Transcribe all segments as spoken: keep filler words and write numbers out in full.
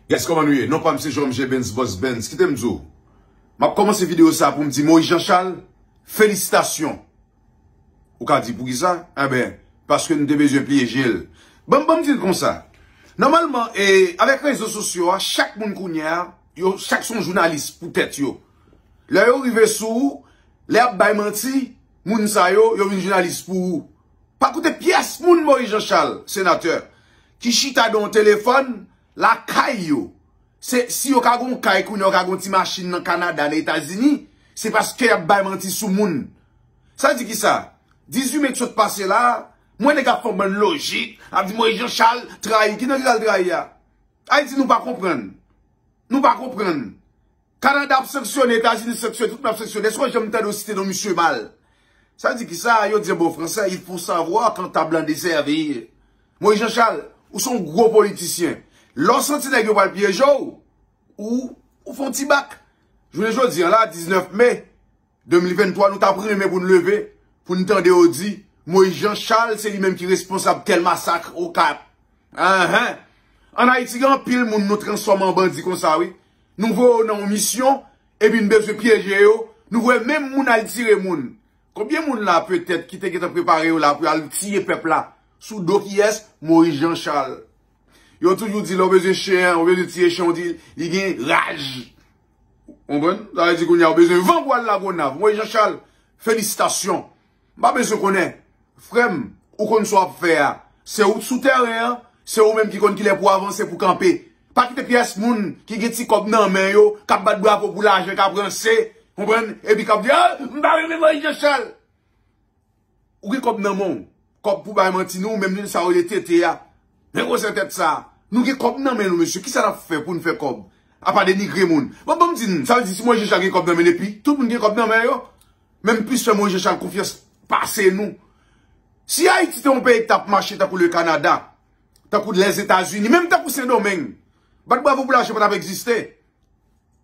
Guys, kòman nou ye? Non pa m se Jòm J Benz, Boss Benz. Kite m di w. M ap kòmanse videyo sa pou m di Moyiz Janchal, felisitasyon. Ou ka di poukisa? Enben, paske nou te bezwen pyeje l. Ban m, ban m di l konsa. Nòmalman, e, avèk rezo sosyo a, chak moun kounye a, yo, chak se yon jounalis pou tèt yo. Lè yo rive sou ou, lè y ap bay manti, moun sa yo, yo vin jounalis pou ou. Pa koute pyès moun Moyiz Janchal, senatè, ki chita nan yon telefòn lakay yo. Se, si yo ka gon kay kounye a, yo ka gon ti machin nan Kanada, nan Etazini, se paske y ap bay manti sou moun. Sa di kisa? Dizuit me k sot pase la, mwen nèg ap fè yon bann lojik, ap di Moyiz Janchal trayi. Ki nan ki l al trayi a? Ayiti, nou pa konprann. Nou pa konprann. Kanada ap sanksyone, Etazini sanksyone, tout moun ap sanksyone. Èske w janm tande yo site non misye mal? Sa di kisa? Yo di an bon fransè, il faut savoir quand ta blanc desservi. Moyiz Janchal, ou se yon gwo politisyen. Lè w santi nèg yo pral pyeje w, ou, ou fè yon ti bak. Jounen jodi a la, diznèf me, de mil venntwa, nou t ap renmen pou n leve, pou n tande yo di, Moyiz Janchal, se li menm ki responsab tèl masak Okap. Anhan. Ann Ayiti, gen anpil moun nou transfòme an bandi konsa, wi. Nou voye yo nan yon misyon, epi n bezwen pyeje yo, nou voye menm moun al tire moun. Konbyen moun la, petèt, ki te gentan prepare yo la pou y al tiye pèp la? Sou do kiyès? Moyiz Janchal. Yo toujou di, lè w bezwen chen, w bezwen tiye chen, w di, li gen raj. Ou konprann? Sa vle di kounye a, w bezwen van pou al Lagonav. Moyiz Janchal, felisitasyon. M pa bezwen konnen. Frè m, ou konn sa w ap fè a. Se ou k sou tèren an, se ou menm ki konn kilè pou w avanse, pou w kanpe. Pa kite pyès moun ki gen ti kòb nan men yo, k ap bat bravo pou lajan, k ap ranse, konprann? Epi k ap di, "Ah, m pa renmen Moyiz Janchal." Ou gen kòb nan men w. Kòb pou bay manti, nou menm, nou sa yo rele tete a. Men gwosè tèt sa. Nou gen kòb nan men nou, mesye. Kisa n ap fè pou n fè kòb? Apa denigre moun. Bon, bon, m di n, sa vle di si Moyiz Janchal gen kòb nan men l, epi tout moun gen kòb nan men yo. Menm plis fè Moyiz Janchal konfyans pase nou. Si Ayiti te yon peyi k t ap mache tankou le Kanada, tankou Lèzetazini, menm tankou Sendomeng, bat bravo pou lajan pa t ap egziste.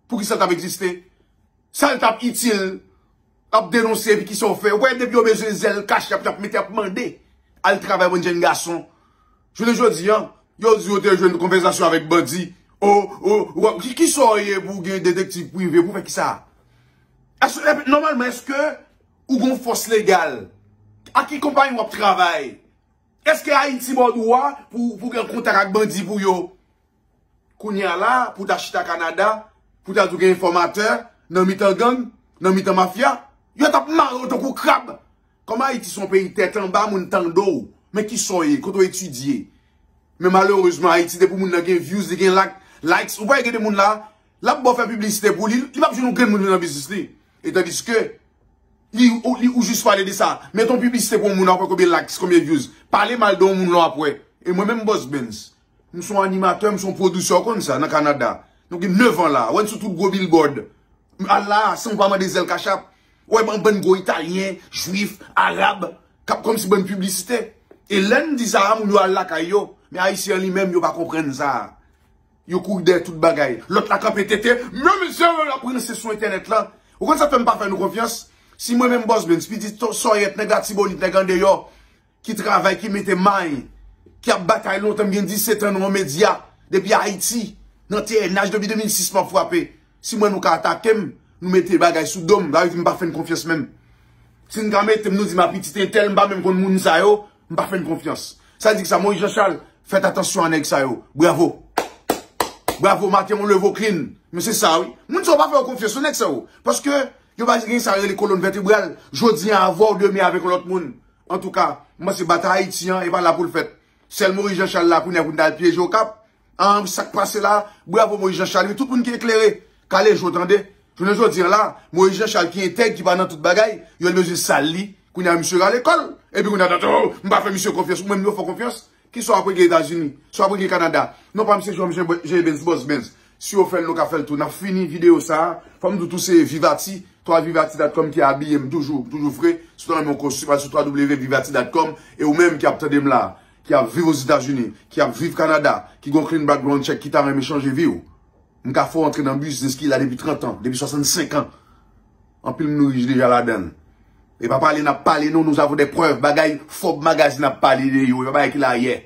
Poukisa l t ap egziste? Sa l t ap itil, ap denonse, epi kisa w fè? Ou wè, depi yo bezwen zèl kachap, y ap mete, ap mande al travay, bann jèn gason. Jounen jodi a, yo di yo te jwenn konvèsasyon avèk bandi. O, o, ou, ki, kisa w ye pou w gen detektiv prive, pou w fè kisa? Èske, nòmalman, èske ou gon fòs legal? Ak ki konpayi w ap travay? Èske Ayiti ba w dwa pou, pou gen kontak ak bandi pou yo? Kounye a la, pou w ta chita Kanada, pou w ta di w gen enfòmatè nan mitan gang, nan mitan mafya, yo t ap mare w tankou krab. Kòm Ayiti se yon peyi tèt anba, moun tande w. Men kisa w ye, kote w etidye? Men malerezman, Ayiti, depi moun nan gen views, li gen like, likes, ou pa gen de moun la, l ap ba w fè piblisite pou li, li p ap jwenn yon grenn moun vin nan biznis li. E tandiske, li, ou, li, ou jis pale de sa. Mete yon piblisite pou yon moun, w ap wè konbyen likes, konbyen views. Pale mal de yon moun la, w ap wè. E mwen menm, Boss Benz, m se yon animatè, m se yon pwodiktè, w konn sa, nan Kanada. Nou gen nèf an la. Wè n sou tout gwo billboard. M al la, san w pa mande zèl kachap. Wè, ban, bann gwo Italyen, Jwif, Arab, k ap kòmsi ban n piblisite. E lè n di sa a, moun yo al lakay yo. Men Ayisyen an li menm, yo pa konprann sa. Yo kouri dèyè tout bagay. Lòt la kanpe tete. Men mesye, l ap ranse sou entènèt la. Ou konn sa k fè m pa fè nou konfyans? Si mwen menm Boss Benz, pitit Sòyèt, nèg Latibonit, nèg andeyò, ki travay, ki mete may, ki ap batay lontan, m gen disèt an nan yon medya, depi Ayiti, nan T N H, depi de mil sis m ap frape. Si mwen nou ka atake m, nou mete bagay sou do m, sa vle di m pa fè n konfyans menm. Si n ka mete m, nou di m a pitit entèl, m pa menm konn moun sa yo, m pa fè n konfyans. Sa di ki sa, Moyiz Janchal, fèt atansyon a nèg sa yo. Bravo. Bravo, maten w leve w clean. Men se sa wi. Moun sa yo pa fè yo konfyans, se nèg sa yo. Paske yo pa gen sa yo rele kolòn vètebral. Jodi a avè w, demen avèk yon lòt moun. Antouka, m panse batay Ayiti an, e pa la pou l fèt. Sèl Moyiz Janchal la kounye a pou n ta al pyeje Okap. An, sa k pase la, bravo Moyiz Janchal, wi, tout moun ki eklere, kale je w tande. Jounen jodi a la, Moyiz Janchal ki entèg, ki pa nan tout bagay, yo bezwen sal li. Kounye a misye rale kò l. Epi kounye a, oh, m pa fè misye konfyans, ou menm yo fè w konfyans. Kisa w ap regle Etazini? Sa w ap regle Kanada? Non pa m se Jòm J Benz, Boss Benz. Si yo fè l, nou ka fè l tou. N ap fini videyo sa a. Fò m di w tou se Vivati, twa vivati dot com ki abiye m toujou, toujou fre. Si w ta renmen yon kostim, al sou twa w vivati dot com. E ou menm ki ap tande m la, ki ap viv Ozetazini, ki ap viv Kanada, ki gon clean background check, ki ta renmen chanje vi w, m ka fè w antre nan biznis ki la depi trant an, depi swasannsenk an. Anpil moun rich deja ladan l. E pa pale n ap pale non, nous avons des preuves. Bagay Forbes Magazine ap pale de yo, e pa bagay ki la yè.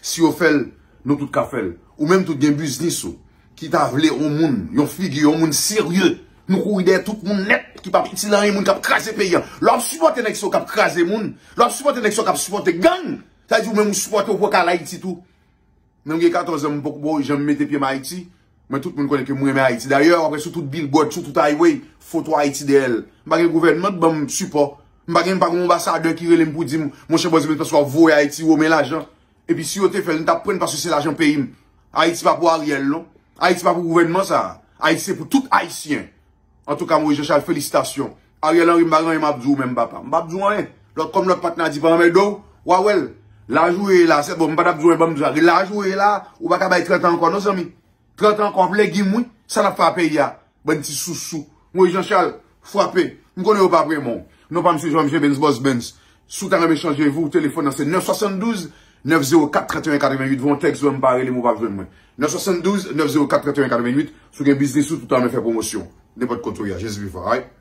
Si yo fè l, Nou tout ka fè l. Ou menm tout gen biznis ou ki ta vle yon moun, yon figi, yon moun serye. Nou kouri dèyè tout moun nèt ki p ap itil anyen, moun k ap kraze peyi a. Lè w ap sipòte nèg sa yo k ap kraze moun, lè w ap sipòte nèg sa yo k ap sipòte gang, sa vle di ou menm ou sipòte ou poko al Ayiti tou. Mwen gen katòz an, m poko janm mete pye m Ayiti. Men tout moun konnen ke m renmen Ayiti. Dayè, w ap wè sou tout billboard, sou tout highway, foto Ayiti dèyè l. M pa gen gouvènman k ban m sipò. M pa gen, m pa gen yon anbasadè ki rele m pou di m, monchè Bòzimèt, paske w ap voye Ayiti, w men lajan. Epi si yo te fè l, n t ap pran l paske se lajan peyi m. Ayiti pa pou Ariel, non. Ayiti pa pou gouvènman sa a. Ayiti se pou tout Ayisyen. Antouka, Moïse Jean Charles, felisitasyon. Ariel Henry, m pa gen anyen m ap di w menm, papa. M p ap di w anyen. Lòt kòm lòt patnè a di pa anmède w, w a wè l. Laj ou ye la, se bon, m pa t ap di w anyen, ban m di w sa. Laj ou ye la, ou pa ka bay trant an ankò, non, zanmi. Trant an ankò, w ap legim, wi. Sa n ap fè a peyi a? Bann ti sousou. Moïse Jean Charles, frape. M konnen yo pa ap renmen w. Non pa m se Jean Michel Benz, Boss Benz. Si w ta renmen chanje vi w, telefòn nan se nèf swasanndouz, nèf zewo kat, trannteyen katrevennuit. Voye yon tèks, ou pa rele m, ou p ap jwenn mwen. Nèf swasanndouz, nèf zewo kat, trannteyen katrevennuit. Si w gen biznis ou, tout ta renmen fè pwomosyon. Nenpòt kote w ye a, Jezi vivan, alright?